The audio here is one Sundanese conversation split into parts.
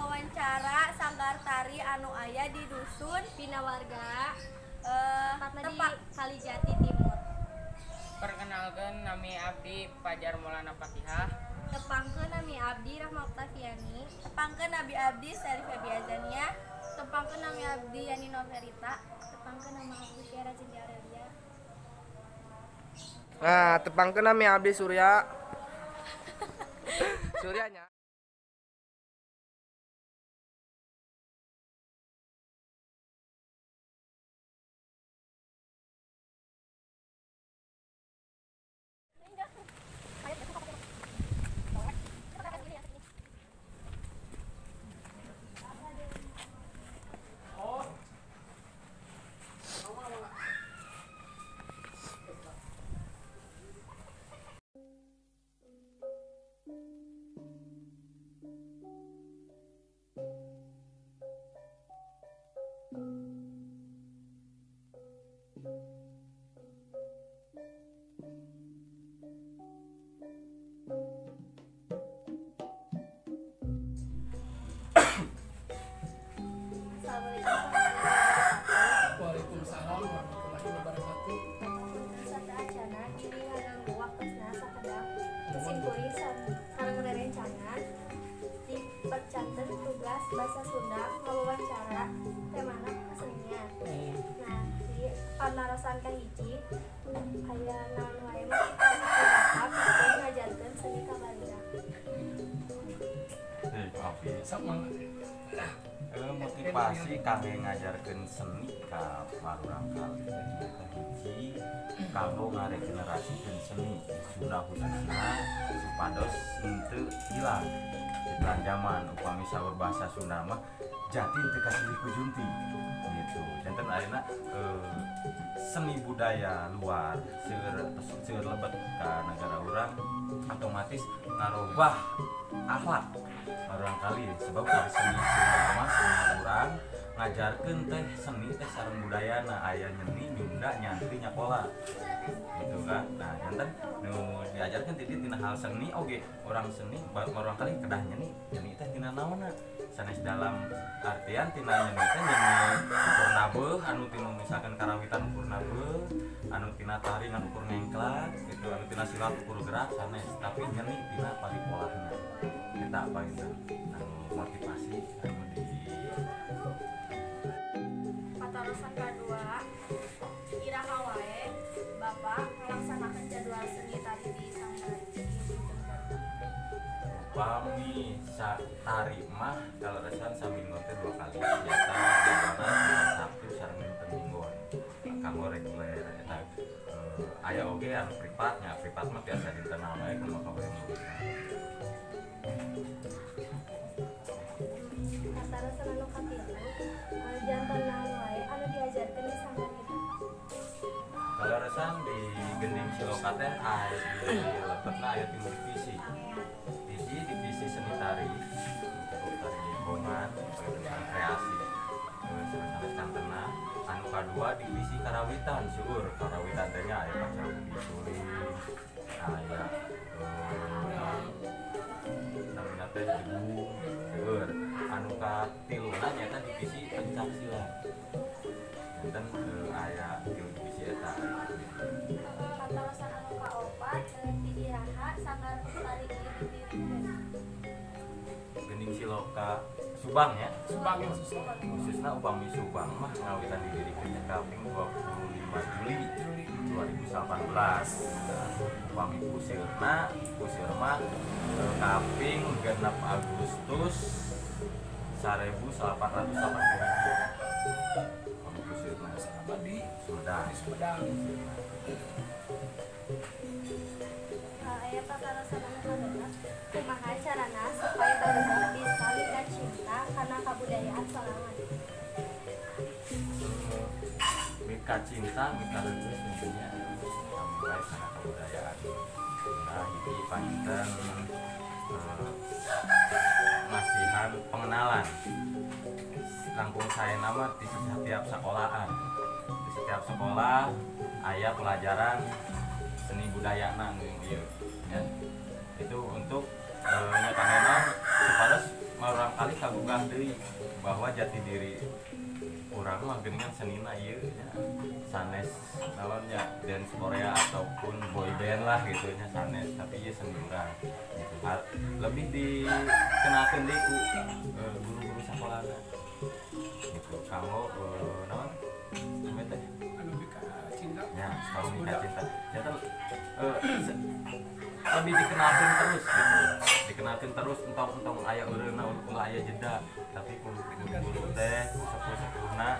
ngawawancara sanggar tari anu aya di dusun Bina Warga, tepatna di tepat Kalijati Timur. Perkenalkan, nami abdi Pajar Maulana Fatihah. Tepangkeun, nami abdi Rahma Oktaviani. Tepangkeun, nami abdi Seri Febiazania. Tepangkeun, nami abdi Yani Noverita. Tepangkeun, nama abdi Tiara Cindy Aurelia. Nah, tepangkeun, nami abdi Surya. Suryanya. Assalamualaikum warahmatullahi wabarakatuh. Waalaikumsalam warahmatullahi wabarakatuh. Sateuacanna bilih ngaganggu waktosna sakedap, simkuring sareng rerencangan di percanten tugas basa Sunda ngawawancara temana kesenian. Nah, di panarosan kahiji, aya naon wae motivasi ti Bapak pikeun ngajarkeun seni ka balita? Oke. Sama. Motivasi kangge ngajarkeun seni ka murangkalih teh nyaeta hiji kanggo ngaregenerasikeun seni Sunda, khususna supados henteu hilang di zaman. Upami saur bahasa Sunda mah jati teu kasilih ku junti gitu. Janten ayeuna seni budaya luar seueur seueur lebet ka negara urang, otomatis ngarobah akhlak murangkalih, sebab dari seni Sunda mah, seni urang ngajarkeun teh seni teh sareng budayana, aya nyeni, nyunda, nyantri, nyakola gitu kan. Nah, janten nu diajarkeun ti tina hal seni oge, orang seni murangkalih kedah nyeni. Nyeni teh tina naonna? Sanes dalam artian tina nyeni teh nyeni ukur nabeuh, anu tina misalkan karawitan ukur nabeuh, anu tina tari ngan ukur ngengklak gitu, anu tina silat ukur gerak, sanes, tapi nyeni tina paripolahna. Eta apa gitu anu motivasi anu di Patarosan kadua, iraha wae Bapak ngalaksanakeun jadwal seni tari di sanggar di dinten? Upami tari mah kaleresan saminggu teh dua kali, nyaeta jadwalna dinten Sabtu sareng dinten Mingguan kanggo reguler. Eta aya oge anu privatnya, privat mah biasa dinten naon wae kumaha wae. Patarosan anu katilu, janten naon wae anu diajarkeun di sanggar itu? Kaleresan di Gending Siloka teh aya di lebetna aya tilu divisi. Hiji divisi seni tari, untuk tari jaipongan, dengan kreasi sanes kantena. Anu kadua divisi karawitan, syukur karawitan teh nya aya pacar budi suling, aya namina teh degung, seueur. Anu katiluna nyaeta divisi pencak silat. Janten aya tilu divisi eta. Patarosan anu kaopat, ti iraha sanggar tari ieu didirikeun? Gending Siloka Subang ya. Subang ya khususnya. Khususna upami Subang mah ngawitan didirikeun teh kaping 25 Juli Juli. 2018. Upami pusirna, pusir mah kaping 6 Agustus 1887. Upami pusirna Sama di Sumedang. Di Sumedang. Aya patarosan anu kagenep, kumaha carana supaya barudak bisa mika cinta kana kabudayaan sorangan? Mika cinta, mika leuweus tentunya kami bae kana kebudayaan. Nah, hiji panginten masihan pengenalan langkung saena mah di setiap sekolahan, di setiap sekolah aya pelajaran seni budayana nu ieu ya. Itu untuk nya kanggo supados murangkalih kagugah deui bahwa jati diri urang mah geuningan senina ieu nya, sanes naon nya, dance Korea ataupun boy band lah gitu nya, sanes, tapi ieu seni urang gitu. Lebih dikenalkeun deui ku guru-guru sakolana gitu kanggo naon namanya teh anu mika cinta. Ya, kalau mika cinta ternyata lebih dikenalkan terus gitu, dikenalkan terus, entong-entong aya eureunna, ulah aya jeda, tapi ku guru-guru teh ku sepuh-sepuhna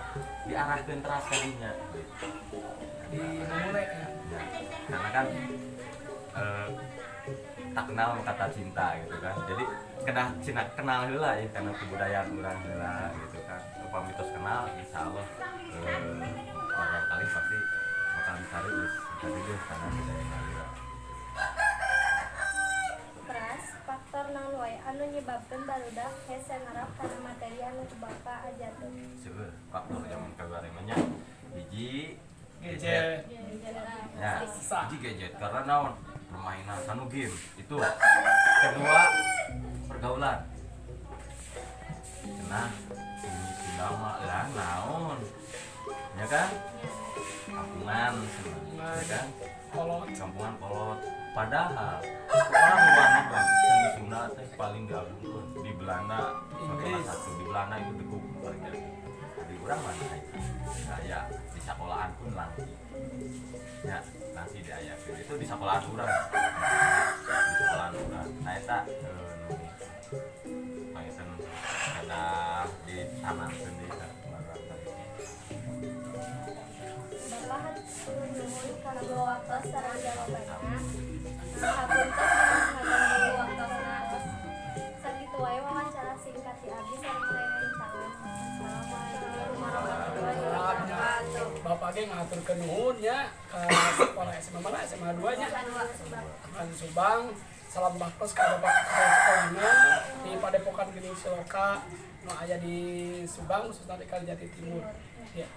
diarahkeun teras ka dinya gitu. Di mulai ya. Ya, karena kan tak kenal maka tak cinta gitu kan, jadi kedah cina kenal heula ya karena kebudayaan urang heula gitu kan. Upami tos kenal insyaallah barangkali pasti bakal serius tadi deh karena budaya nyalira. Pras, faktor naon wae anu nyebabkeun barudak hese ngarap kana materi anu ku Bapak ajarkeun? Seueur faktor zaman kamari mah nya. Hiji, gadget. Ya, hiji gadget karena naon, permainan sanu game itu. Kedua, pergaulan. Nah, ini Sunda mah lah naon, ya kan, kampungan ya kan, kolot, kampungan kolot. Padahal orang luar negeri seni Sunda teh paling diagungkeun di Belanda. Inggris. Satu di Belanda itu degung paling diagungkeun. Di urang mana aya di sekolahan pun langki ya, langki diayakeun itu di sekolahan urang, di sekolahan urang. Nah eta nu panginten kada ditanamkeun deui ka barangkali. Bapak hatur nuhun kana waktos sareng jawabanna. Hapunten ngaganggu waktosna. Sakitu wae wawancara singkat ti abdi sareng rerencangan. Assalamualaikum warahmatullahi wabarakatuh. Bapak ge ngaturkeun nuhun nya ka sekolah SMA mana, SMA 2 nya. Subang. Subang. Salam baktos ka Bapak kepala sekolahna di Padepokan Gening Siloka nu aya di Subang khususna di Kalijati Timur. Ya.